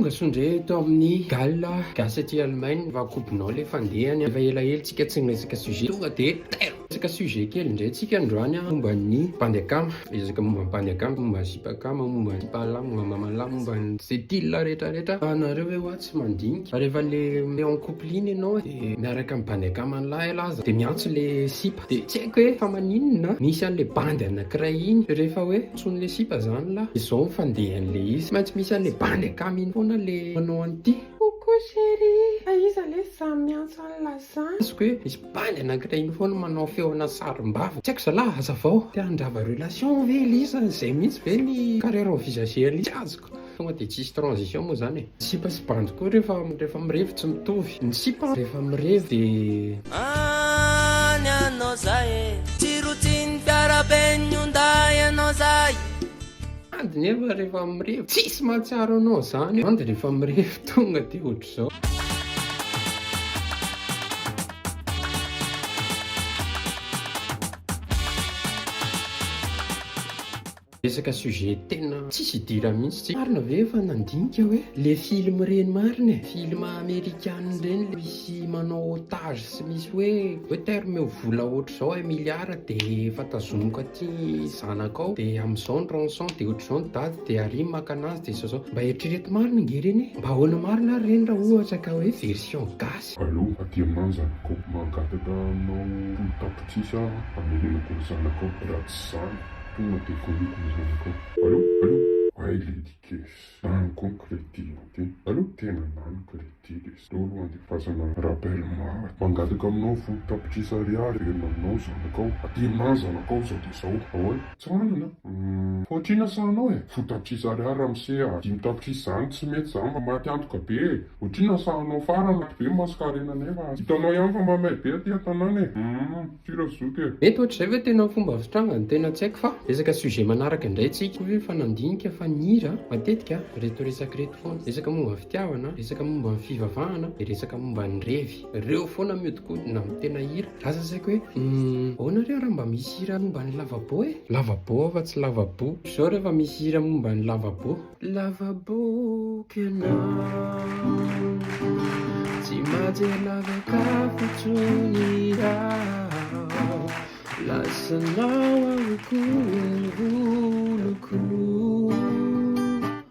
Tonga soa indray eto amin'ny Gala Gasy aty Allemagne, efa kobonao le fandehany, efa elaela tsika tsy niresaka sujet, tonga de tairo! Resaka sujet kely indray tsika androany an, momba ny bandy akama, resaka momba ny bandy akama, momba ny sipa akama, momba ny sipa lahy, momba ny mama lahy, momba ny ze deal rehetra rehetra, fa nareo ve hoa tsy mandinika fa rehefa le le en couple iny ianao de miaraka amin'ny bandy akaman'ny lahy elah de miantso le sipa de tsy haiko hoe fa maninona misy an'le bandy anakiray iny rehefa hoe antsoin'le sipa zany lah de zao ny fandehan'le izy tsy maintsy misy an'le bandy akama iny foana le manao an'ity. Coucou chérie, fa iza lesy zany miantso an'lah zany? Azoko hoe misy bandy anakiray iny foana manao feona sarim-bava, tsy haiko zalah hazavao, te handrava relation ve lisany zay mihitsy ve ny carrière envisager-ny tsy azoko. Tonga dia tsisy transition moa zany e. Sipa sy bandy koa rehefa rehefa mirevy tsy mitovy. Ny sipa rehefa mirevy dia. Any anao zay e. Tsy rotsian'ny fiaraben'ny Hyundai ianao zay. Bandy nefa rehefa mirevy tsisy mahatsiaro anao zany. Bandy rehefa mirevy tonga dia ohatr'izao. Resaka sujet tena tsisy idirany mihitsy tsy marina ve efa nandinika hoe le film reny marina e film amerikana reny le misy manao otage sy misy hoe hoe terme eo vola ohatr'izao un milliard de efa tazomiko aty zanakao de amin'izao ny rançon de ohatr'izao ny daty de ary maka anazy de zao zao mba eritrereto marina nge reny e mba ahoana marina ary reny raha ohatra ka hoe version gasy. Allo, aty aminah ny zanakao. Mangataka aminao folo tapitrisa aho hamerenako ny zanakao. Raha tsy izany. Tonga dia vonoiko ny zanakao. Allo allo ay lady kes naniko ny crédit ty allo tena naniko crédit lesy ndao aloha andefasana rappel maro mangataka aminao 10 tapitrisa ariary averina aminao ny zanakao aty aminah ny zanakao zao dia zao ahoana tsy manana humm fa otrina sahanao e 10 tapitrisa ariary ramose a 5 tapitrisa zany tsy mety zany fa maty antoka be e otrina sahanao farany maty be ny masonkarenanay fa hitanao ihany fa mamay be aty an-tanàna e humm Sûr zoky e. Mety ohatr'izay ve tena fomba fitrangany tena tsy haiko fa resaka sujet manaraka indray tsika koa ve efa nandinika fa ny hira matetika reto resaka reto foana resaka momba ny fitiavana resaka momba ny fivavahana de resaka momba ny revy reo foana miodikodina amin'ny tena hira lasa saiko hoe humm ahoana re raha mba misy hira momba ny lavabo e lavabo fa tsy lavabo zao rehefa misy hira momba ny lavabo Lava-boky ianao, tsy mahajery lavaka intsony aho, lasanao aho koa ny voloko.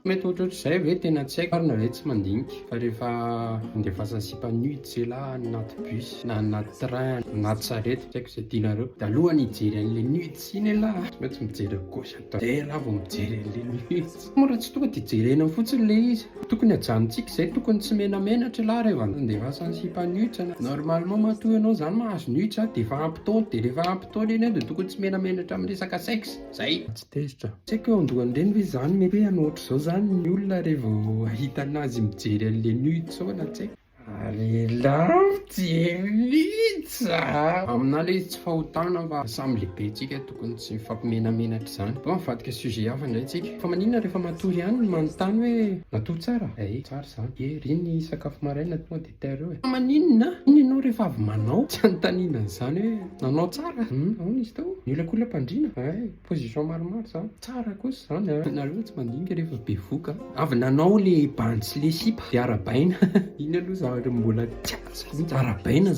Mety ohatrohatr'izay ve tena tsy haiko marina ve tsy mandinika fa rehefa andefasan'ny sipa nudes elah any anaty bus na any anaty train anaty sarety tsy haiko izay tianareo dia alohan'ny hijery an'ilay nudes iny elah tsy maintsy mijery à gauche à droite zay elah vao mijery an'ilay nudes. Moa raha tsy tonga dia jerena fotsiny ilay izy. Tokony ajanontsika izay, tokony tsy menamenatra ialahy rehefa andefasan'ny sipa nudes na normalement matoa ianao izany mahazo nudes dia efa ampy taona, dia rehefa ampy taona iny dia tokony tsy menamenatra amin'ny resaka sexe. Zay. Tsy tezitra. Tsy haiko eo andohan'ireny ve izany mety hoe hanao ohatr'izao izany ny olona rehefa vao hahita anazy mijery an'ilay nudes ao na tsy haiko. Ary lavitra mihitsy a! Aminà le izy tsy fahotana fa samy lehibe tsika tokony tsy mifampimenamenatra izany. Bon mivadika sujet hafa indray tsika. Fa maninona rehefa matory ihany no manontany hoe natory tsara? Ay tsara izany. Ye ry ny sakafo maraina tonga dia tairo eo e. Fa maninona iny ianao rehefa avy manao tsy anontaniana an'izany hoe nanao tsara? Hum ahoana izy teo? Niolakolam-pandriana? Ay. Position maromaro zany. Tsara kosa zany a. Nareo tsy mandinika rehefa bevoka. Avy nanao le bandy sy le sipa de arabaina. Iny aloha zavatra mbola tsy azoko mihitsy. Arabaina.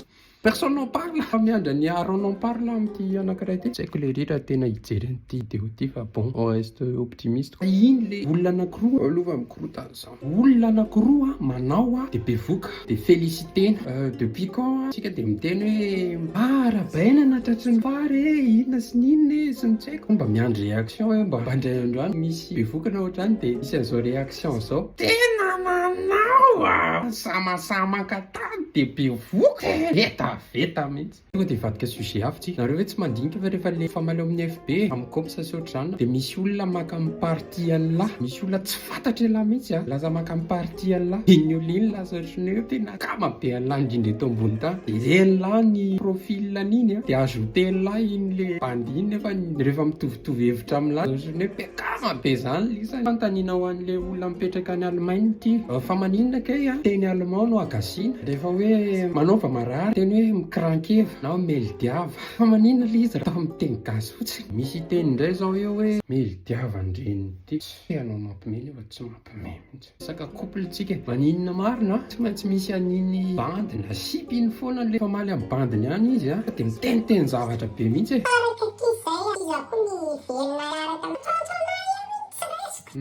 Personne n'en parle. Fa miandry an'i Aaron en parle amin'ity anankiray ity. Tsy haiko lery raha tena hijery an'ity vidéo ity fa bon on reste optimiste. Iny le olona anankiroa aloha fa mikorontana zany. Olona anankiroa manao de bevoka de felicitena. Depuis quand tsika de miteny hoe ah arahabaina na tratry ny fara e, inona sy ny inona e sy ny tsy haiko. Mba miandry réaction hoe mba indray andro any misy bevoka na ohatrany de misy an'izao réaction zao. Tena manao a! Samasamaka tany de bevoka e! Vetaveta mihitsy. Tonga dia hivadika sujet hafa tsika. Nareo ve tsy mandinika fa rehefa le mifamaly ao amin'ny FB, amin'ny coms sy ohatr'izany dia misy olona maka ny partie an'lah. Misy olona tsy fantatra elah mihitsy a, lasa maka ny partie an'lah. Iny olona iny lasa ohatran'ny hoe tena akama be an'lah indrindra eto ambony tany. Jeren'lah ny profil an'iny a, dia ajouter-n'lah iny le bandy iny nefa rehefa mitovitovy hevitra amin'lah ohatran'ny hoe mpiakama be zany lisany. Fanontaniana ho an'le olona mipetraka any Allemagne ity. Fa maninona kay a teny allemand no agasiana rehefa hoe manaova marary teny hoe mi-crankeva na meldiava. Fa maninona le izy raha atao amin'ny teny gasy fotsiny. Misy hiteny indray zao eo hoe meldiavan-dreniny ty. Tsy hanao mampime nefa tsy mampime mihitsy. Resaka couple tsika e. Maninona marina a? Tsy maintsy misy an'iny bandy na sipa iny foana le mamaly amin'ny bandiny any izy a. De miteniteny zavatra be mihitsy e. Araka akia izay a, iza koa ny hiverina hiaraka am tonton io iny tsy raisiko.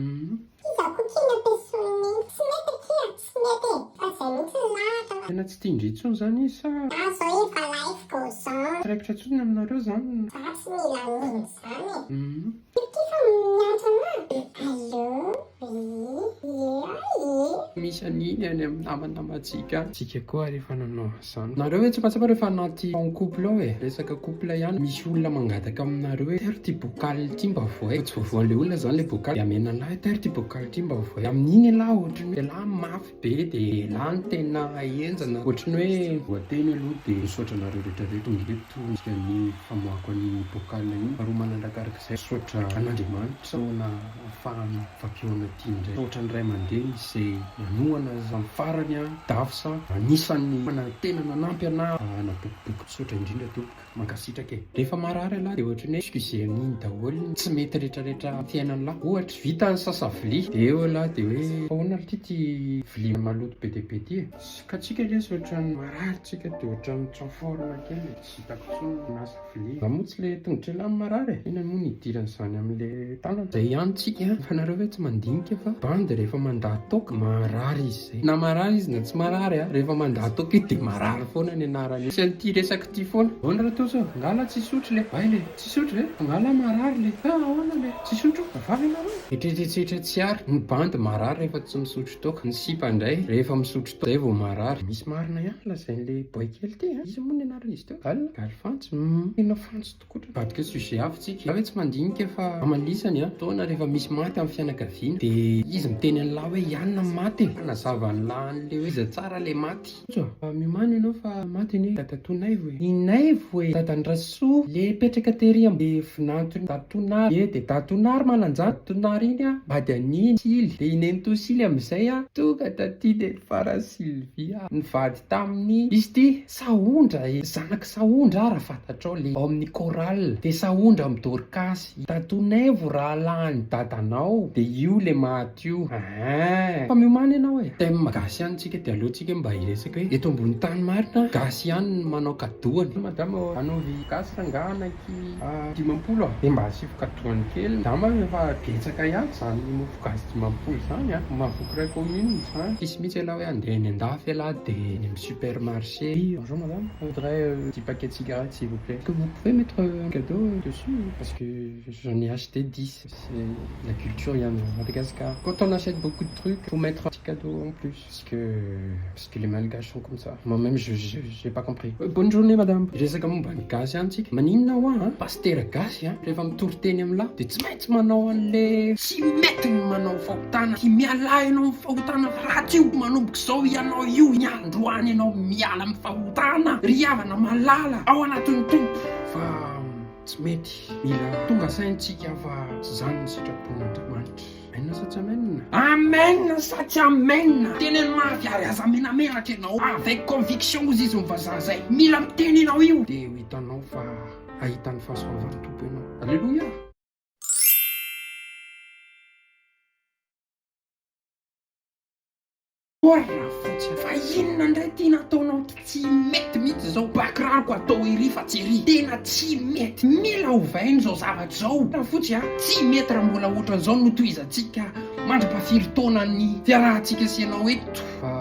Iza koa kia ny ampiasoin'ny iny, tsy mety akia, tsy mety e, fa zay mihitsy ny lahatra. Tena tsy tian-dry intsony zany izy sa? Za zao efa life goes on. Tsy raikitra intsony aminareo zany. Za tsy mila an'iny zany e. Ity fa miantso anah e. Allo, oui, ie ah ie. Misy an'iny any amin'ny namanamantsika any. Tsika koa ary efa nanao an'izany. Nareo ve tsy mahatsapa rehefa anaty en couple ao e? Resaka couple ihany, misy olona mangataka aminareo hoe tairo ity bocal ity mba vohay, fa tsy voavoan'ilay olona zany ilay bocal, dia amena an'lah hoe tairo ity bocal ity mba vohay. Amin'iny elah ohatran'ny hoe elah mafy be dia elah no tena henjana, ohatran'ny hoe voateny aloha dia misaotra anareo rehetra rehetra tonga eto misy ny famoahako an'iny bocal iny, faharoa manarakarak'izay misaotra an'Andriamanitra noho ahafahana mifampihaona aty indray, misaotra ny ray aman-dreny izay nanohana hatramin'ny farany aho, Davsa anisan'ny tena nanampy anah hanabokiboky, misaotra indrindra tompoko, mankasitraka e. Rehefa marary ialahy dia ohatran'ny hoe excuse amin'iny daholo ny tsy mety retraretra amin'ny fiainan'lah, ohatra vita ny sasa vilia dia eo ialahy dia hoe ahoana ry ty ty vilia maloto be dia be ty e, ka tsika lesy ohatran'ny marary tsika dia ohatran'ny tsy en forme kely e, tsy hitako intsony ny manasa vilia, za moa tsy le tongotr'elah no marary e, inona moa no idiran'izany amin'le tanana, zay ihany tsika fa nareo ve tsy mandinika fa bandy rehefa mandà toaka marary izy zay, na marary izy na tsy marary a, rehefa mandà toaka izy dia marary foana ny anarany, misy an'ity resaka ity foana, ahoana Ratozo, ngala tsy hisotro le, hay le, tsy hisotro ve, ngala marary le, ah ahoana le, tsy hisotro, vavy ianareo, etretretsetra tsy ary, ny bandy marary rehefa tsy misotro toaka, ny sipa indray rehefa misotro toaka zay vao marary, misy marina ihany lazain'le boay kely ity a, iza moa ny anaran'izy teo, Gal, Gal Fantsy, humm tena fantsy tokoa. Mivadika sujet hafa tsika. Za ve tsy mandinika fa amalisany a, fotoana rehefa misy maty amin'ny fianakaviana de izy miteny an'lah hoe i anona no maty e, manazava an'lah an'le hoe iza tsara le maty. Tojo a, miomàna ianao fa maty anie dadatoa Naivo e, i Naivo e, dadan'i Rasoa le mipetraka tery am le vinanton'i dadatoa Nary e, de dadatoa Nary manan-janaka, dadatoa Nary iny a vady an'iny Sily, de i nenitoa Sily amin'izay a tonga taty de nifara Sylvia nivady tamin'i izy ty. Sahondra e! Zanak'i Sahondra aho raha fantatrao le ao amin'ny chorale de Sahondra amin'i Dorcas, i Dadonaivo rahalahin'i dadanao de io le maty io ahaa! Fa miomàna ianao e! Thème gasy ihany tsika de aleo tsika mba hiresaka hoe eto ambony tany marina gasy ihany no manao kadoany. Madama ô, anaovy gasy rangaha anaky 50 a! De mba asio kadoany kely, madama efa betsaka ihany zany mofo gasy 50 zany a! Mahavoky iray commune zany. Tsisy mihitsy ialahy hoe andeha any andafy ialahy de any amin'ny supermarché. Oui, bonjour madame, je voudrais 10 paquets de cigarettes s'il vous plaît. Est-ce que vous pouvez mettre un cadeau dessus parce que j'en ai acheté 10. C'est la culture ihany à Madagascar. Quand on achète beaucoup de trucs, faut mettre un petit cadeau en plus. Parce que, parce que les malgaches sont comme ça. Moi-même, je j'ai pas compris. Bonne journée madame. Resaka momba ny gasy ihany tsika. Maninona hoa an? Pasitera gasy an, rehefa mitory teny amin'lah dia tsy maintsy manao an'le tsy mety ny manao fahotana. Ty mialà ianao amin'ny fahotana fa ratsy io. Manomboka izao ianao io, ny androany ianao miala amin'ny fahotana. Ry havana malala ao anatin'ny Tompo. Fa tsy mety. Mila tonga saintsika fa tsy izany ny sitrapon'Andriamanitra. Amen sa tsy amen? Amen sa tsy amen? Teneno mafy ary aza menamenatra ianao. Avec conviction hozy izy ny vazaha zay. Mila miteny ianao io. Dia ho hitanao fa hahita ny fahasoavan'ny Tompo ianao. Aleloia! Oa rafotsy a! Fa inona indray ty nataonao ty? Tsy mety mihitsy izao ba kiraroko atao ery fa tsy ery. Tena tsy mety. Mila ovaina izao zavatra izao. Rafotsy a! Tsy mety raha mbola ohatran'izao no tohizantsika mandra-pahafiry taonan'ny fiarahantsika sy ianao eto. Fa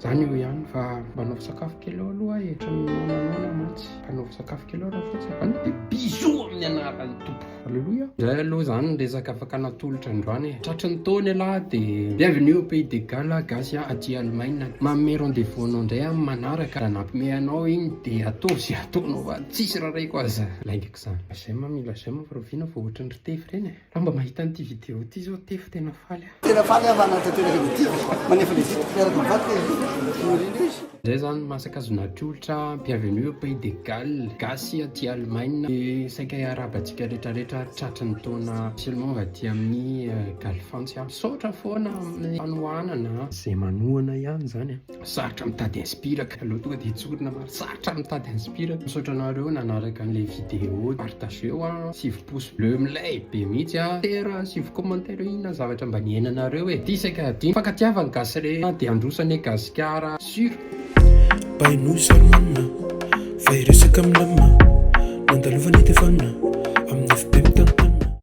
zany eo ihany fa mba anaovy sakafo kely eo aloha e! Ohatran'ny noananoana mantsy. Mba anaovy sakafo kely eo Rafotsy a! Dia bisous amin'ny anaran'ny Tompo. Aleloia. Zay aloha zany ny resaka afaka natolotra androany e. Tratry ny taona ialahy de bienvenue au pays des Galles gasy a aty Allemagne. Manome rendez-vous anao indray amin'ny manaraka. Raha nampime anao iny de ataovy izay ataonao fa tsisy raraiko aza. Laingako izany. J'aime mila j'aime fa rahoviana vao ohatran'ny ry Tefy ireny e. Raha mba mahita an'ity vidéo ity zao Tefy tena faly aho. Tena faly aho fa nahatanteraka ny didiko, manefa ny adidiko miaraka amin'ny vadiko. Zay zany masaka azo natolotra. Bienvenue au Pays de Galles, gasy aty Allemagne, de saika hiarahaba antsika rehetrarehetra tratry ny taona, seulement avy aty amin'ny Galfantsy a. Misaotra foana amin'ny fanohanana zay manohana ihany zany a. Sarotra mitady inspiraka aloha, tonga de tsorina maro, sarotra mitady inspiraka. Misaotra anareo nanaraka an'le vidéo, partageo a, sivy pouce bleu milay be mihitsy a, tera sivy commentaire inona zavatra mba niainanareo e. Ty saika adino fankatiavany gasy re, de androsany Gasikara sûr. Baino Salmana fa iresaka amin'ny lama nandalovany telefona amin'ny FB.